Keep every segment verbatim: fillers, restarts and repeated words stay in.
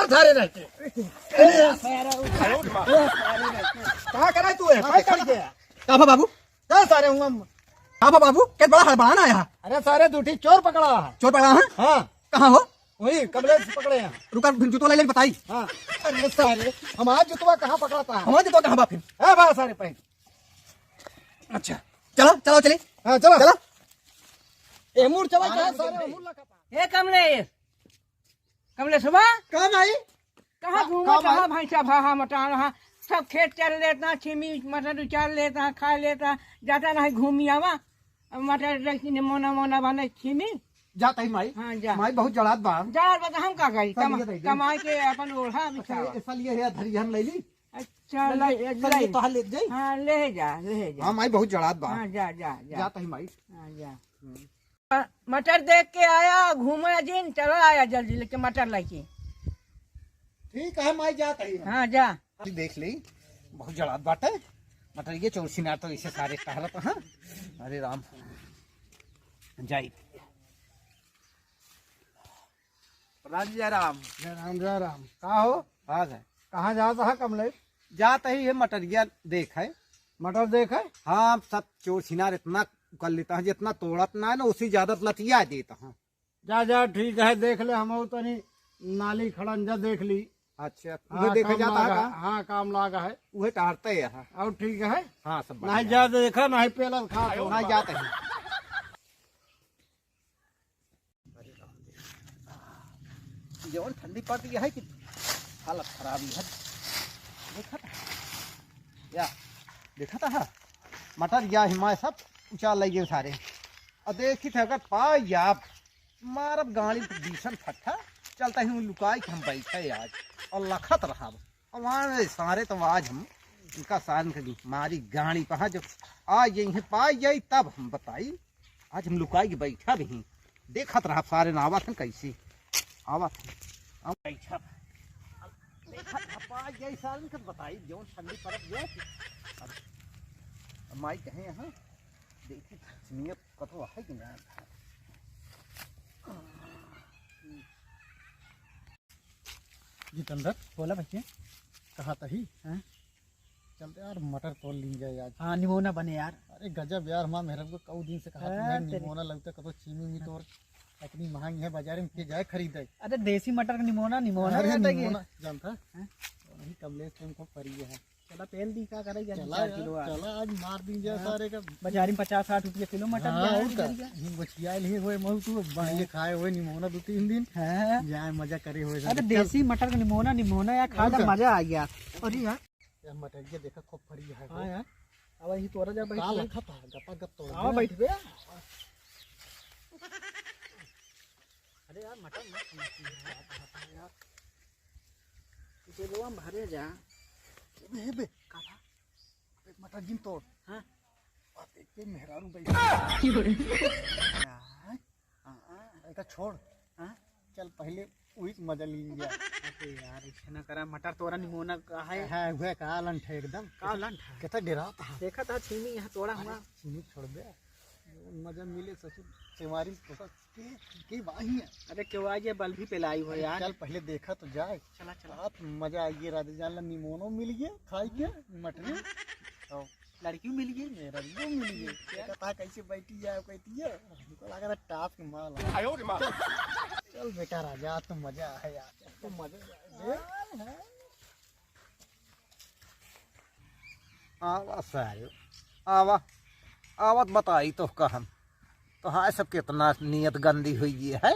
सारे रहते। का करे तू है? भाई, कर गया। का भा बाबू? का सारे हुआ? का भा बाबू? के बड़ा हड़बड़ाना आया? अरे सारे, दू ठी चोर पकड़ा है। चोर पकड़ा है? हाँ। कहाँ हो? वही कमलेश पकड़े हैं। रुका, फिर जुतवा ले, ले बताई। हाँ। अरे सारे, हमारा जुतवा कहाँ पकड़ता है? हमारा जुतवा कहाँ बा फिर? ए बा सारे पहले। अच्छा, चलो, चलो, चली। हाँ, चलो। चलो। ए, मुड़ चला, हाँ, सारे, मुड़ लगा। ए, कमलेश, कमलेशवा। का भाई? कहाँ का, घूमत का भाई? कहाँ भैंसा भाहा मटान रहा? सब खेत चर लेता, छिमी मटर उचार लेता, खा लेता, जाता नहीं घूमी आवा। अब मटर रखी ने मोना मोना बने छिमी। जात ही माई। हाँ, जा। माई बहुत जड़ात बा। जड़ात बा तो हम का करी? चल, कमा-, ये दे दे। कमाई के अपन ओढ़ा अच्छा, बिछावा। ये साल ये है, धरी हम ले ली। अच्छा, ले ले, ले, चल, ये ले। तोहार ले जाई। हाँ, ले जा, ले जा। हाँ, माई बहुत जड़ात बा। हाँ, जा, जा, जा। जात ही माई। हाँ, जा। हम्म। मटर देख के आया, घूमे जिन, चला आया जल्दी लेके मटर लेके। ठीक है, माई जात ही। हाँ, जा। देख ली, बहुत जड़ात बाटे। मटर ये चौरसिना तो इसे सारे टहलत, हाँ। अरे राम, जाई। प्रणाम जी, जय राम। जय राम, जय राम। का हो? हाँ सर। कहाँ जात है कमलेश? जात ही है मटरिया देख है। मटर देख है? हाँ, सब चोर छिनार इतना कर लेता है, जितना तोड़त ना है ना, उसी ज्यादा लतिया देता है। जा, जा, ठीक है, देख ले, हम तनी नाली खड़ंजा देख ली। अच्छा, हाँ, उहे देखे काम जाता है लागा, का? हाँ, काम लागा है। उहे टारते है। और ठीक है? हाँ, सब नहीं बढ़िया जा है। देखा, नहीं पेलल खा तो। नहीं जाते हैं। जवन ठंडी पड़ गई है कि हालत खराब ही है। देखा था? या, देखा था, हाँ? मटर या हिमाय सब उचार लइ गए सारे। और देखी थे अगर पाई या मारब गाड़ी के बीसन फट्ठा, चलता ही लुकाई के हम बैठे आज और लखत रहब। और वहाँ सारे तो आज हम इनका सारन के मारी गाड़ी कहाँ जो आज यहीं पाई जाई तब हम बताई। आज हम लुकाई के बैठा भी ही, देखत रहा सारे ना आवत हैं कैसे आवत हैं। अब बैठा, देखत रहा, पाई जाई सारन के बताई जौन ठंडी परत जो। अब, अब माई कहे यहाँ देखी नियत कतो है कि ना। जितेंद्र, बोला भैया। कहा तही? हाँ? चलते यार, मटर तोड़ लीन जाए आज। हाँ, निमोना बने यार। अरे गजब यार, हमार मेहरब को कऊ दिन से कहा हाँ, था, तेरे निमोना लगता, कतो चीनी उमी तोड़। इतनी महंगी है बाजार में, के जाए खरीदे? अरे देसी मटर का निमोना, निमोना अरे रहता है ये। निमोना, जानता? हाँ? वही कमलेश तुमको परी है। चला, पेल दी, का करे, जा, चला चार यार, किलो आ। चला, आज मार दी जा हाँ। सारे का। बाजारी में पचास साठ रुपया किलो मटर हाँ, जाए और का? इधर का। ही बचिया लिए हुए महू तू, बांध के हाँ। खाए हुए निमोना दो तीन दिन। हाँ। जाए मजा करे हुए अरे, सब। चल। देसी मटर का निमोना, निमोना यार, खा और का? मजा आ गया। अरे यार। यार, मटर के देखा, खूब फरी है हाँ वो। यार। अब यही तोरा जा, बैठ का के। लखा था, गपा गप तोड़ आवा, दे। बैठ बे। अरे यार, मटर मत खाना चाहिए यार। यार। जेबवा में भरे जा। अबे, अबे। का था? अबे, मटर जिन तोड़। हाँ। बाप रे, पे मेहरारू बैठ। यार। हाँ, हाँ। एका छोड़। हाँ। चल, पहले वही मजा ली जा। अबे यार, ऐसे ना करा, मटर तोरा निमोना का है। हाँ, हुए का लंठ है एकदम। का लंठ है? कितना डराता है। देखा था, छीमी यहाँ तोड़ा अरे, हुआ। छीमी छोड़ दे। मजा मिले ससुर, सेवारी में तो के, के बाही है? अरे केवाई ये बल्ब ही पे लाई हो अरे यार। चल पहले देखा तो जाए। चला, चला। आप मजा आइए राधे जान ला निमोनो मिल गया खाई के मटरी। और लड़की मिल गई। मेरा भी मिल गई। क्या पता कैसे बैठी जाए कहती है। हमको लगा था टॉप के माल है। आयो रे माँ। चल, चल बेटा राजा तो मजा है यार। तो मजा आए। आवा सारे, आवा, आवत बताई तोहका हम। तो हाय सब कितना नियत गंदी हुई गई है।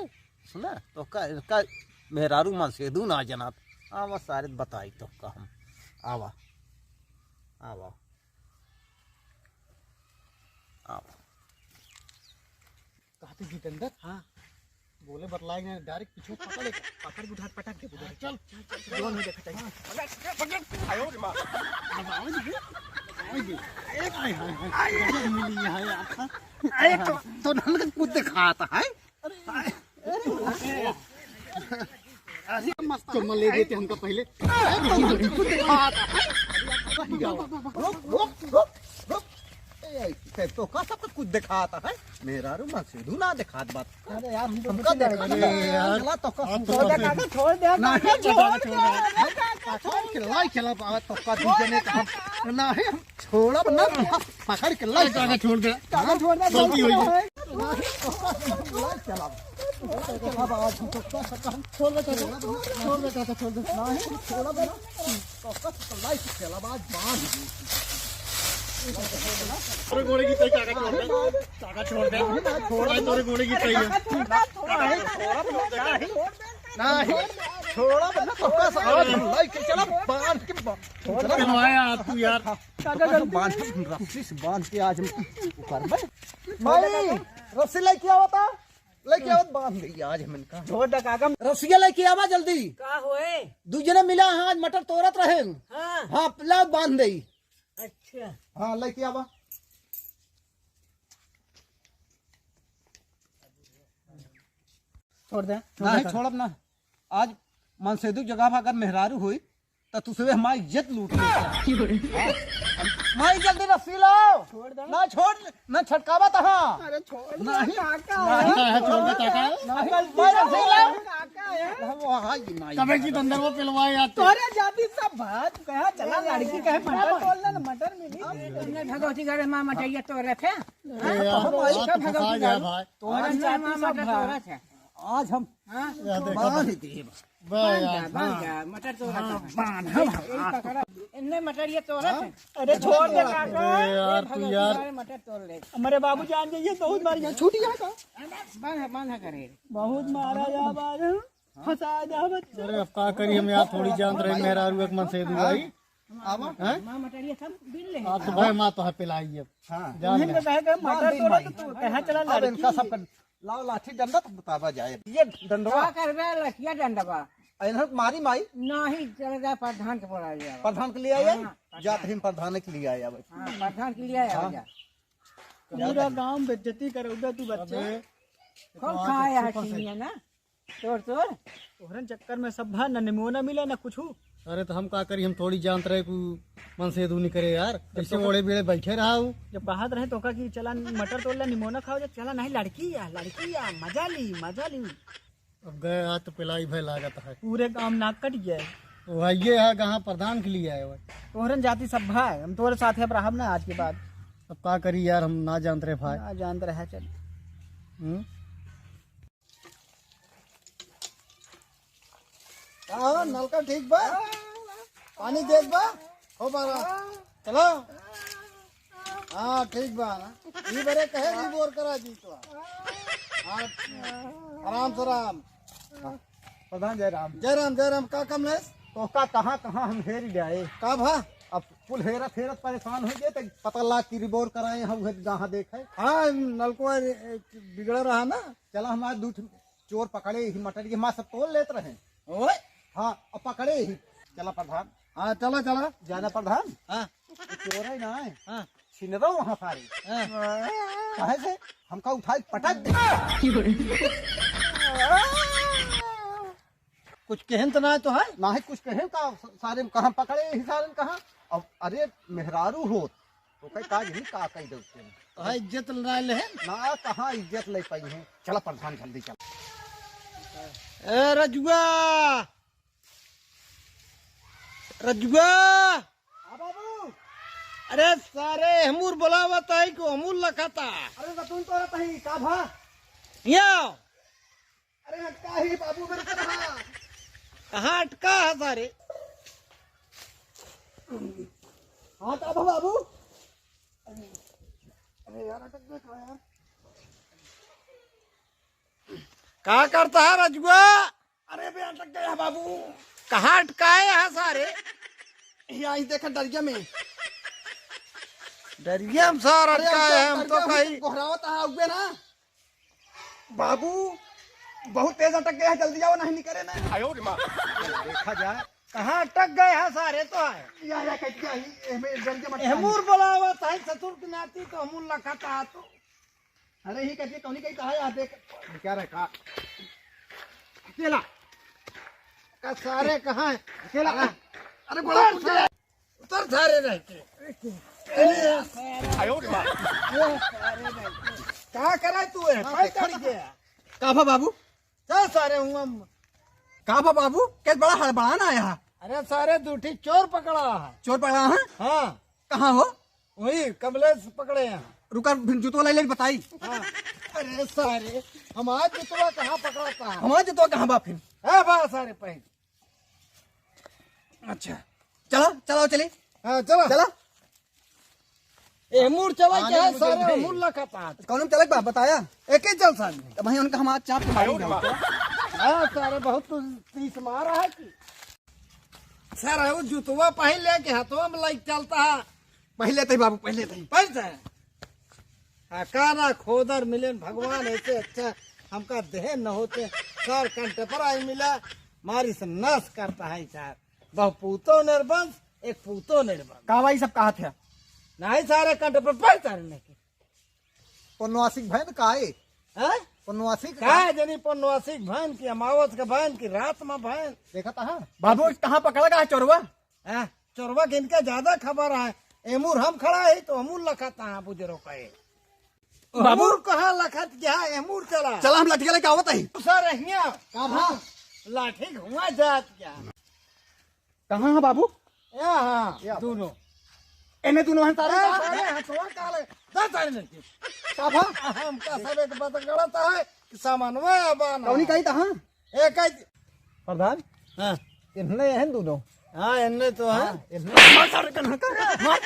सुना, तोहका, इनका मेहरारू मन से दू ना जनात। आवा सारे बताई तोहका हम। आवा, आवा, आवा। कहते जितेंद्र, हाँ। बोले बतलाए ना, डायरेक्ट पीछे पकड़ ले। पकड़ के उठा, पटक दे, हाँ, चल, चल, चल, चल। जोन में देखा चाहिए। हाँ। पकड़, पकड़, पकड़। आयो रे माँ। आयो रे, आयो रे। एक, हाय, हाय, हाय। गजब मिली है यार। अरे तो, तो नंद कुछ दिखाता है। अरे, अरे, अरे, मस्त चुम्मा ले देते हमका पहले। अरे, तो नंद कुछ दिखाता है। रुक, रुक, रुक, रुक। ए, तोका सबका कुछ देखात है, मेहरारू मनसेधू ना देखात बात। अरे यार, हम तो हमका कुछ नहीं देखा। अरे यार, चला, तोका आप तो छोड़ दे, काका, छोड़ दे, नहीं, काका, छोड़ दे, काका, छोड़ दे। पकड़ के लाई चला, बाबा, तोका दू जने का हम, नहीं, हम छोड़ब ना, तोका पकड़ के लाई चला। काका, छोड़ दे। काका, छोड़ दे, गलती हो गई। लाई चला, लाई चला, बाबा, हम तोका छोड़ दे, काका, छोड़ दे, काका, छोड़ दे। नहीं, हम छोड़ब ना। तोरे गोड़े की तई, काका छोड़ दे, काका छोड़ दे, छोड़ दे, तोरे गोड़े की तई है। नहीं, छोड़ब ना, तोका सारा हम लाई के चला, बांध के बा-, चला। चलो आया तू यार। काका, गलती बांध, रस्सी से बांध के आज हम उतारबे। भाई, रस्सी लेके आवता। लेके आवत बांध देई आज हम इनका। छोड़ दे काका। रसिया लेके आवा जल्दी। का होए? दू जने मिला हाँ, आज मटर तोड़त रहे। हाँ। हाँ, लाओ बांध देई। अच्छा। हाँ, लेके आवा। छोड़ दे, छोड़ नहीं, दे। छोड़ब ना। आज मनसेधू जगह पर अगर मेहरारू होई, त तू सुबह हमारी इज्जत लूट ले। माई जल्दी रस्सी लाओ। छोड़ दे। ना छोड़, ना छटकावा तहाँ। अरे छोड़ दे, नहीं। काका। नहीं, है, छोड़ दे, काका। नहीं, माई रस्सी लाओ। काका है। वो हाँ, ये माई। कबे की अंदर वो पिलवाए यार तू। तोरे जाति सब बात कहा चला, लड़की कहे मटर तोड़ ले ना, मटर मिली। हमने भगवती घर माँ मटैया तोड़ रखे। अरे यार, हम आई बात का तो फंसा भगवती गया घर। भाई। तोरे आज जाति हम सब मटर बात। तोड़ रखे। आज हम हाँ? या देखो। बांध देब। बे बांध यार, जा, बांध हाँ। जा, मटर तोड़त हाँ, है। बांध, ए, हाँ, ए, हाँ। पकड़ा। इन्ने मटर ये तोड़त हाँ? है। अरे छोड़ दे काका। अरे यार, ए तू भगत, यार। तुम्हारे मटर तोड़ ले। हमारे बाबू जान जाइए, बहुत मार यहाँ छूट यहाँ का। बांध, बांध करे। बहुत मारा जा बार, फंसा जा बच्चा। अरे अब का करी हम यार, थोड़ी जान रही मेहरारू एक मनसेधू भाई। आवा। हैं? माँ मटर ये सब बिन ले। आप तो भाई माँ तो है पिलाई अब। हाँ। जान इन्हें ले। तो कहे के मटर बांध दी तोड़ा माई। तो तू कहाँ चला अब इनका लड़की? सब लाओ लाठी डंडा तो बतावा जाए। ये डंडवा। का करबे लठिया डंडवा? इन्हन मारी माई। नहीं, चले जाए प्रधान के बोला जाए। प्रधान के लिए आए? हाँ, प्रधान। जात ही प्रधान के लिए आए अब। हाँ, प्रधान के लिए आए हाँ। जा। पूरा गांव बेइज्जती करौबे तू बच्चे। अबे, खूब तो आज खाए आज हैं सुपर से। चीनिया ना। तोड़, तोड़। तोहरन चक्कर में सब भा, न निमोना मिले, न कुछू। अरे तो हम का करी, हम थोड़ी जानत रहे कि मनसेधू नहीं करे यार। जब ऐसे तो ओड़े बेड़े बैठे रहा हूँ। जब कहत रहे तोका कि चला मटर तोड़ ले, निमोना खाओ जा, चला नहीं लड़की या, लड़की या, मजा ली, मजा ली। अब गए आज तो पिलाई भय लागत है। पूरे गांव नाक कट गया है। तो ये है कहाँ प्रधान के लिए आए हुए। तोहरन जाति सब भा है, हम तोहरे साथ अब रहब ना आज के बाद। अब का करी यार, हम ना जानत रहे भाई। ना जानत रहे चल। हम्म? का हो, नलका ठीक बा? पानी देत बा? हो बारा। चलो। हाँ, ठीक बा ना। ई बरे कहे रिबोर करा जी तो। हाँ, आराम से राम। प्रधान जय राम। जय राम, जय राम। का कमलेश? तोहका कहाँ, कहाँ हम हेर जाए। का भा? अब कुल हेरत, हेरत परेशान हो गए, तो पता लाग कि रिबोर कराए हैं, उहे जहाँ देखे। हाँ, नलकवा रे, बिगड़ा रहा ना। चला हमारे दू ठो चोर पकड़े ही, मटर के माँ सब तोड़ लेत रहे। ओए। हाँ, अब पकड़े ही। चला प्रधान। हाँ, चला, चला। जाना प्रधान? हाँ। चोर है ना है? हाँ। छिनरो वहाँ सारे। हाँ। काहे से? हमका उठाई पटक दे। कुछ कहन तो ना तो है? ना है कुछ कहन का, सारे में कहाँ पकड़े ही सारे में कहाँ? अब अरे मेहरारू होत, तो कहीं का यही का कही दे उसके में। तो है इज्जत ना ले है? ना कहाँ इज्जत ले पाई है। चला प्रधान जल्दी चल। ए रजुआ, रजुआ। हाँ बाबू। अरे सारे हमूर बोलावत है को हमूर लखता। अरे बतून तो रहता ही का भा? यो। अरे अटका ही बाबू मेरे को कहाँ? कहाँ अटका है सारे? हाँ का भा बाबू? अरे यार अटक गया कहाँ यार? का करता है रजुआ? अरे बे अटक गया बाबू। कहाँ अटकाए है सारे? यहाँ ही देखा डरिया में। डरिया में सार अरे अटकाए है, हम तो डरिया कहीं गोहरावत आ हुए ना। बाबू बहुत तेज अटक गया है, जल्दी आओ नहीं निकले ना। आयो रे माँ। देखा जाए। कहाँ अटक गए है सारे तो है। या, या, कह दिया ही, एमे डरिया मत एहमूर बोलावा ताई ससुर के नाती तो हमूर लखता तो। अरे ही कहती कौनी कही कहा यार देख। क्या रे का? अकेला। का सारे कहाँ है? अकेला। अरे बड़ा कुछ है। तोर सारे नहीं के। अरे, सारे नहीं के। का करे तू है? हाँ, पैसा देखो। नहीं के। का भा बाबू? चल सारे हुआ। का भा बाबू? के बड़ा हड़बड़ा ना आया? अरे सारे, दू ठी चोर पकड़ा है। चोर पकड़ा है? हाँ। कहाँ हो? वही कमलेश पकड़े हैं। रुका, फिर जुतवा लाई, लाई बताई। हाँ। अरे सारे, हमार जुतवा कहाँ पकड़ता है? हमार जुतवा कहाँ बा फिर? ए बा सारे पहले। अच्छा, चलो, चलो, चली। हाँ, चलो। चलो। ए, मुड़ चला हाँ, क्या है, नहीं, सारे मुझे मुड़ लखत आत। कौन में चलक बा, बताया? एक ही चल सारे। तो भाई, उनका हमार चाप के मारी जाओ। हाँ, सारे बहुत तो तीस मारा है कि। सारे, वो जुतवा पहन लेके हाथवा में लाइक चलता है। पहले तही बाबू, पहले तही। पहले तही। आ, का ना खोदर मिलेन भगवान, ऐसे अच्छा हमका देह न होते। सार कंटे पर आई मिला, मारी से नाश करता है सार। बहु पूतो निर्बंस, एक पूतो निर्बंस। का भाई सब कहा थे? नहीं सारे कंटे पर पहचान नहीं। पनवासिक भैन का है? हैं? पनवासिक का का? है जनी पनवासिक भैन की, अमावस के भैन की, रात में भैन। देखा था? बाबू, कहाँ पकड़ा गया चोरवा? हैं? चोरवा के इनका ज्यादा खबर है। एमूर हम खड़ा है तो हमूर लखत है बुजरो कहे। बाबू। एमूर कहाँ लखत गया? एमूर चला। चला, हम लठिया लेके आवत ही। सर हिया। कहाँ? लाठी घुमा जात क्या? कहाँ है बाबू? या हाँ, या। दोनों। एने दोनों हैं सारे ए, का? सारे हथवा काले। दस सारे नहीं। का भा? हमका सब एक बात गलत है कि सामानवा बाना। कौनी कही था, हाँ? एक ही। प्रधान? हाँ। इन्हने हैं दोनों। हाँ, इन्हने तो हैं। हाँ, इन्हने। मार सारे कन्हा का, मार।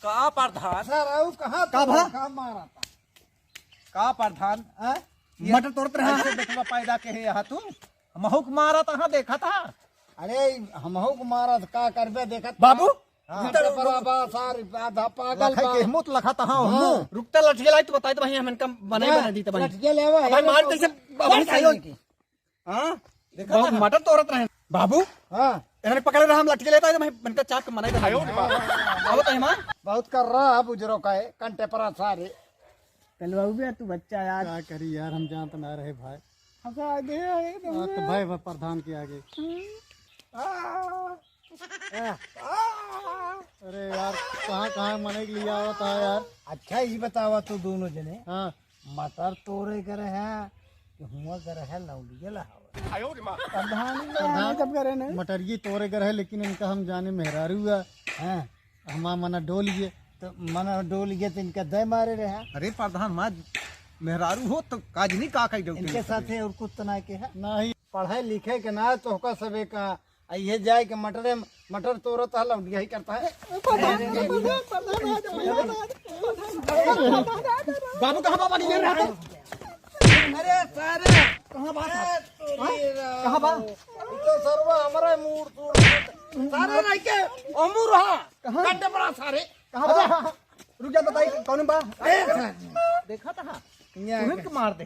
का प्रधान? सर, आओ, कहाँ का तो भा? कहाँ मारा था? का प्रधान? हाँ? मटर तोड़त रहा। ऐसे बेटवा पैदा के है यहाँ तू? हमहू के मारत, हाँ, देखत हा। अरे, हमहू के मारत, का करबे, देखत बाबू, हाँ। रुकता, रुक, बराबर, सार, आधा पागल लखाई बा। के मुत लखत हा, हाँ। हमहू। रुकता, लठिया लाई, तू बताई, तो भाई, हम इनका बनाई, हाँ, बना दी, तो भाई। लठिया ले आवा, अब भाई, है मार ना, दे, इसे, तो भाई, सही हो। हाँ? देखत बहुत हा। मटर तोड़त रहे। बाबू, हाँ। इन्होंने पकड़े रहा, हम लठिया लेता है, तो भाई, इनका चाप के मनाई, तो भाई। आयो रे बाप। अब तो ईमान। बहुत कर रहा है, बुजरो का है, कंटे पर सारे। कलवाऊ बे, तू बच्चा यार। का करी यार, हम जानत ना रहे भाई। हंसा आगे आए तो आ, तो भाई, भाई प्रधान के आगे। हम्म। आ, आ, आ। अरे यार, कहाँ, कहाँ मने के लिए आवत है यार? अच्छा, ये बतावा तू दोनों जने, हाँ। मटर तोड़े करे हैं कि हुआ करे है लौंडिया लहावे? प्रधान, प्रधान, कब करे नहीं? मटरिये तोड़े करे है, लेकिन इनका हम जाने मेहरारू है। हाँ। हमार मना डोल गए। तो मना डोल गए तो इनका दय मारे रहे। अरे प्रधान, माँ मेहरारू हो तो काज नहीं का कही डॉक्टर इनके साथ। और कुछ तो ना के है। नहीं। पढ़े लिखे के ना तो होका सबे का, आ ये जाए के मटरे, मटर तोड़त है, लौंडिया ही करता है। प्रधान, प्रधान, प्रधान, प्रधान, प्रधान। बाबू कहाँ बाबा नहीं रहा? अरे सारे, कहाँ बात है? ए, तोरी हाँ? राम। कहाँ बा? ई तो सरवा हमारा मूड़ तोड़। सारे नहीं के, अमूर हा। कहाँ? कंटे बड़ा सारे। कहाँ बा? रुक जा, बताई, कौन बा? ए, सारे। देखा था? यहाँ तुरंत के। मार दे।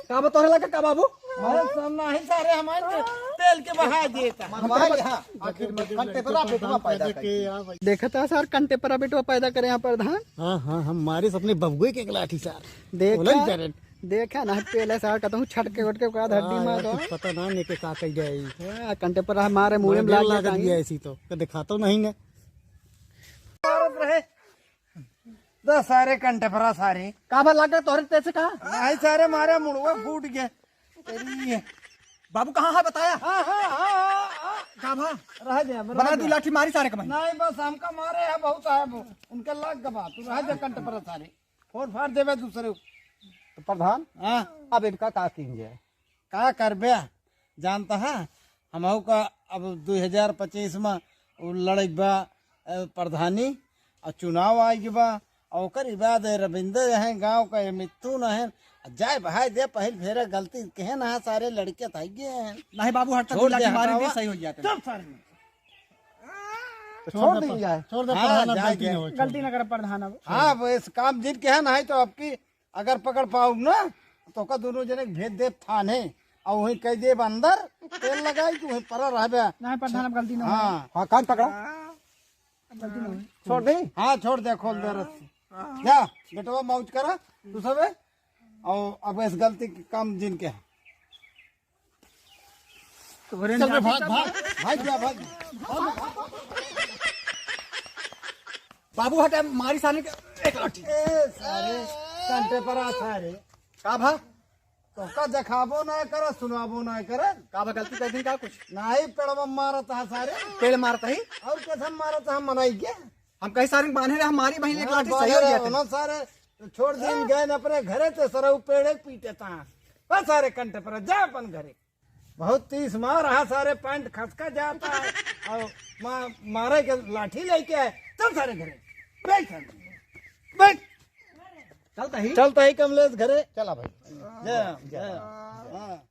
का बा तोहरे लगे का बाबू? अरे सब नहीं सारे हमारे ते-, तेल के बहा देता। मरवा दे, हाँ। आखिर में कंटे पर आप बेटवा पैदा कर। देखा था सार, कंटे पर बेटवा पैदा करे यहाँ प्रधान। हाँ, हाँ, हम मारे अपने बबुए के एक लाठी सार। देखा, बोलन करे। देखा ना, पहले सार कहता हूँ छटके वटके ओकरा हड्डी हाँ, मार यार, दो। कुछ पता ना नहीं के का कही जाए। हाँ, कंटे पर मारे मुँह में बड़ा लाग लागत गया। भी है ऐसी तो, तो दिखा तो नहीं ने। मारत रहे। दस सारे कंटेपरा सारे। का भा लाग तोहरे तेसे का? नहीं सारे मारे मुड़वा फूट गए। तेरी ये। बाबू कहाँ है बताया? हाँ, हाँ, हाँ, हाँ, हाँ। का भा? रह गया, बना रह दू गया। लाठी मारी सारे कमाई। नहीं बस हमका मारे है बहुत है वो। उनके लाग गबा, तू रह जा कंटेपरा सारे। फोड़ फाड़ देवे दूसरे। तो प्रधान, हाँ। अब इनका का कीन जाए? का करबे? जानता है, हमहू का अब दो हजार पच्चीस में उ लड़े बा, अ, प्रधानी, और चुनाव आइ बा, और ओकर बाद रविंद्र हैं गाँव का, ये मित्तू न हैं, जाए बहाय दे, पहिल फेरा गलती कहे ना, सारे लड़के तो आइए हैं। नहीं बाबू, हट, छोड़ दे, लाठी मारे हटावा। दे, सही हो जाते हैं। चुप सारे। तो छोड़ छोड़ दे दे, प्रधान, जाए। छोड़ दे हाँ, प्रधान, अब जाए, गलती जाए। न हो, छोड़ दे। गलती न करे प्रधान अब। हाँ, वो इस काम जिन कहे ना है तो आपकी अगर पकड़ पाउब ना, तो का दोनों जने के भेज देब थाने, और वहीं कह देब अंदर, तेल लगाई कि वहीं पड़ा रहबे। नहीं, प्रधान, अब गलती ना होई। हाँ। हाँ, कान पकड़ा। अब गलती ना होई। छोड़ दे। हाँ, छोड़ दे, खोल दे रस्सी। जा, बेटवा मौज करा, तू सबे, और अब इस गलती के काम जिनके है। तोरे चल बे, नाती भाग, का भाग, भाग जा, भाग। बाबू हटे, मारी सारे के एक लाठी। ए, सारे, कंटे पर आ सारे। का भा? तोका देखाबो ना करे, सुनाबो ना करे। का भा, गलती कर दी का कुछ? नाही, पेड़वा मारत हा सारे। पेड़ मारत ही? और कैसे मारत हा, मनाई के? हम कहीं सारे बांधे रहे, हमारी बहिन एक हाँ, लाठी सही बांधे हो रहे, गया था। ना सारे, तो छोड़ दिन गए न अपने घरे, तो सरऊ पेड़े पीटे था। बस सारे कंटे पर, जा अपन घरे। बहुत तीस मार रहा सारे, पैंट खसका जाता है। और मा-, मारे के लाठी लेके आए, चल सारे घरे। बैठ सारे, बैठ। चलता ही? चलता ही कमलेश घरे। चला भाई। जा, जा। हाँ।